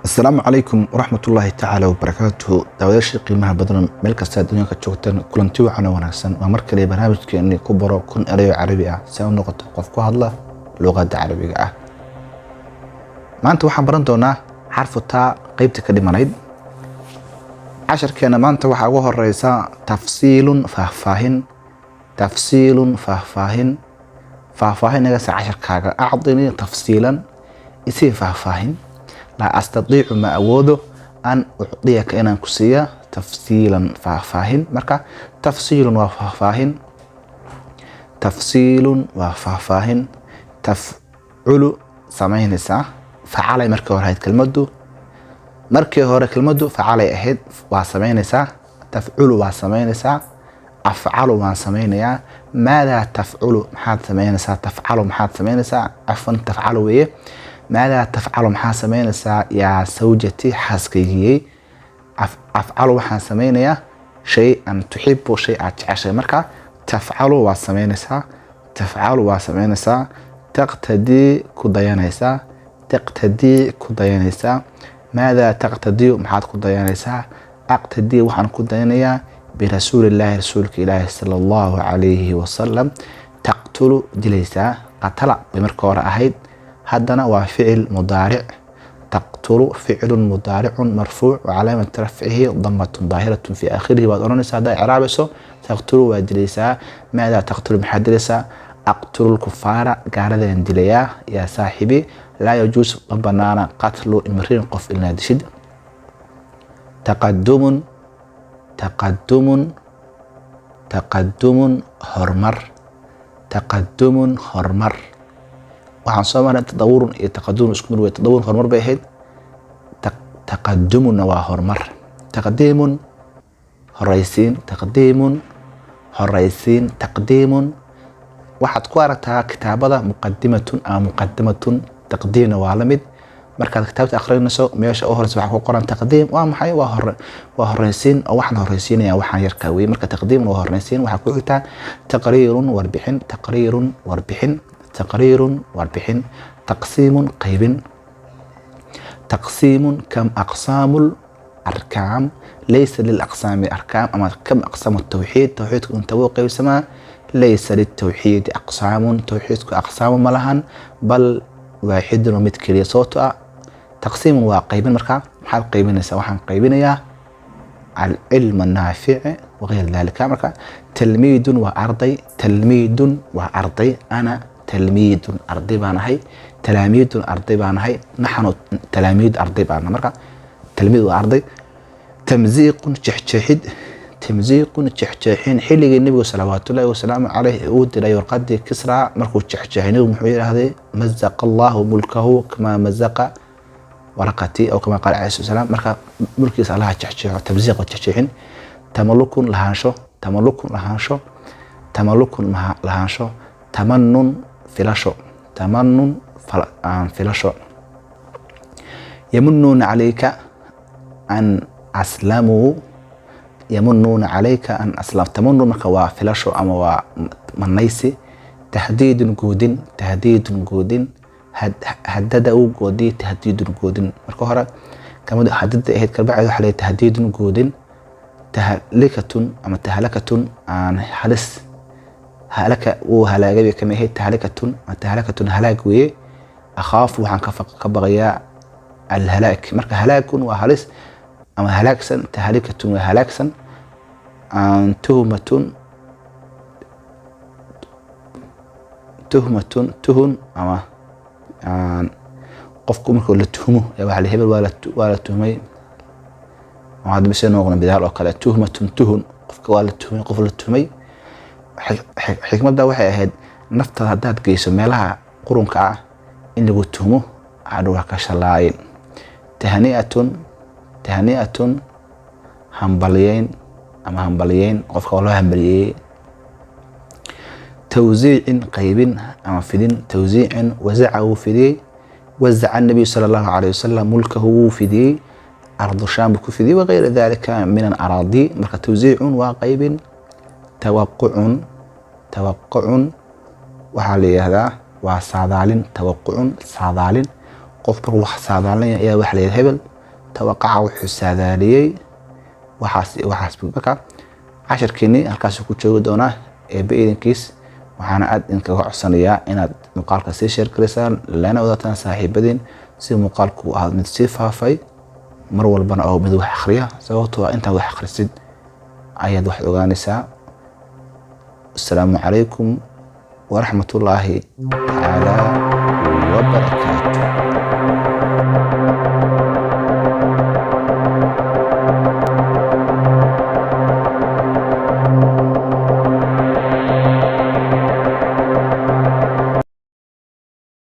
Asalaamu calaykum waraxmatullaahi tacaala wabarakaatuhu. Daawadayaashii qiimaha badan, meel kasta adduunka joogtaan, kulanti wacan oo wanaagsan. Waa mar kale barnaamijkeeni ku baro 1000 erayo carabi ah si aad u noqoto qof ku hadla luqadda carabiga ah. Maanta waxaan baran doonaa xarfu taa, qeybta ka dhimanayd casharkeena. Maanta waxaa ugu horeysa tafsiilun, faahfaahin. Tafsiilun, faahfaahin. Faahfaahin nagasa casharkaaga. Acdinii tafsiilan, isii faahfaahin. Laa astatiicu, ma awoodo, an ucdiyaka, inaan ku siiya, tafsiilan, faahfaahin. Marka tafsiilun waa faahfaahin. Tafsiilun waa faahfaahin. Tafculu, samaynaysaa. Facalay markii hore ahayd kelmaddu. Markii hore kelmaddu facalay ahayd, waa samaynaysaa. Tafculu waa samaynaysaa. Afcalu, waan samaynayaa. Maadaa tafculu, maxaad samaynaysaa? Tafcalu, maxaad samaynaysaa? Cafwan, tafcalu weeye. Maadaa tafcalu, maxaad samaynaysaa? Yaa sawjati, xaaskaygiyey. Afcalu, waxaan samaynayaa, shay-an tuxibu, shay aad jeceshay. Marka tafcalu waa samaynaysaa. Tafcalu waa samaynaysaa. Taqtadii, ku dayanaysaa. Taqtadii, ku dayanaysaa. Maadaa taqtadii, maxaad ku dayanaysaa? Aqtadii, waxaan ku dayanayaa, birasuulillaahi, rasuulka ilaahi, sala Allahu calayhi wasalam. Taqtulu, dilaysaa. Qatala bay marka hore ahayd, haddana waa ficil mudaaric. Taqtulu ficlun mudaaricun marfuuc wacalaamatu rafcihi damatun daahiratun fi aakhirihi baad odhanaysaa haddaa icraabayso. Taqtulu waa dilaysaa. Maadaa taqtulu, maxaad dilaysaa? Aqtulu lkufaara, gaaladaan dilayaa. Yaa saaxibi, laa yajuus, ma banaana, qatlu imriin, qof inaad dishid. Taqadumun, taqadumun, taqadumun, horumar. Taqadumun, horumar. Waxaan soo marnay tadawurun iyo taqadumun isku mid wey. Tadawurun horumar bay ahayd, taqadumunna waa horumar. Taqdiimun, horeysiin. Taqdiimun, horeysiin. Taqdiimun waxaad ku aragtaa kitaabada muqadimatun ama muqadamatun. Taqdiimna waa la mid. Markaad kitaabta akhrinayso, meesha u horeysa waxaa ku qoran taqdiim. Waa maxay? Waa hore, waa horeysiin oo waxaan horeysiinaya waxaan yarkaa weye. Marka taqdiim waa horeysiin. Waxaa ku xigtaa taqriirun, warbixin. Taqriirun, warbixin. Taqriirun, warbixin. Taqsiimun, qaybin. Taqsiimun. Kam aqsaamu arkaam? Laysa lilaqsaami arkaam. Ama kam aqsaamu tawxiid? Tawxiidku inta wuu qaybsamaa? Laysa liltawxiidi aqsaamun, tawxiidku aqsaamu ma lahan, bal waaxidun, waa mid keliya. Sababto ah taqsiimun waa qaybin. Markaa maxaad qaybinaysaa? Waxaan qaybinayaa alcilm annaafic wagayr dalika. Marka talmiidun waa arday. Talmiidun waa arday. Ana talmiidun, arday baan ahay. Talaamiidun, arday baan ahay. Naxnu talaamiid, arday baan. Marka talmiid waa arday. Tamziiqun, jexjeexid. Tamziiqun, jexjeexin. Xilligii nebigu salawaatullaahi wasalaamu caleyh uu diray warqadii Kisra, markuu jexjeexay nebigu muxuu yidhaahday? Mazaqa Allahu mulkahu kamaa mazaqa waraqati, aw kama qaala calayhi salaam. Marka mulkiisa Allaha jexjeexo. Tamziiq waa jexjeexin. Tamalukun, lahaansho. Tamalukun, lahaansho. Tamalukun, lahaansho. Tamanun, filasho. Tamanun, filasho. Yamunuuna calayka an aslamuu. Yamunuuna calayka an aslam. Tamanun marka waa filasho ama waa manaysi. Tahdiidun, goodin. Tahdiidun, goodin. Hadada, uu goodiyey. Tahdiidun, goodin. Marka hore kamid hadada ahayd, kabacdi waxaa leeyahay tahdiidun, goodin. Tahlikatun ama tahlakatun, aan halis. Halaka, wuu halaagay bay kamid ahayd. Tahlikatun ama tahlakatun, halaag weeye. Akhaafu, waxaan ka baqayaa, alhalaak. Marka halaakun waa halis ama halaagsan. Tahlikatun waa halaagsan. Tuhmatun, tuhmatun, tuhun ama qofku markuu la tuhmo waxaa la hebel waa la tuhmay. Hadda mise noqon bidaal oo kale. Tuhmatun, tuhun. Qofka waa la tuhmay, qof la tuhmay. Xikmadda waxay ahayd naftaada haddaad geyso meelaha qurunka ah in lagu tuhmo, hadhow ha ka shalaayin. Tahni'atun, tahni'atun, hambalyeyn ama hambalyeyn. Qofka waa loo hambaliyeeyey. Tawsiicin, qaybin ama fidin. Tawsiicin, wasaca, wuu fidiyey. Wasaca nabiyu sala Allahu calayhi wasalam mulkahu, wuu fidiyey. Ardu Shaam buu ku fidiyey, wagayra dalika min alaraadi. Marka tawsiicun waa qaybin. Tawaqucun, tawaqucun waxaa la yihahdaa waa saadaalin. Tawaqucun, saadaalin. Qof markuu wax saadaalinaya ayaa waxa la yidhaha hebel Tawaqaca wuxuu saadaaliyey waxaas iyo waxaas. Marka cashirkiini halkaasuu ku joogi doonaa Eebbe idankiis. Waxaana aad idinkaga codsanayaa inaad muuqaalka sii share garaysaan, lana wadataan saaxiibadiin, si muuqaalku u ahaado mid sii faafay mar walbana oo mid wax akhriya, sababtoo ah intaad wax akhrisid ayaad wax ogaanaysaa. Asalaamu calaykum waraxmatullaahi tacaala wabarakaatu.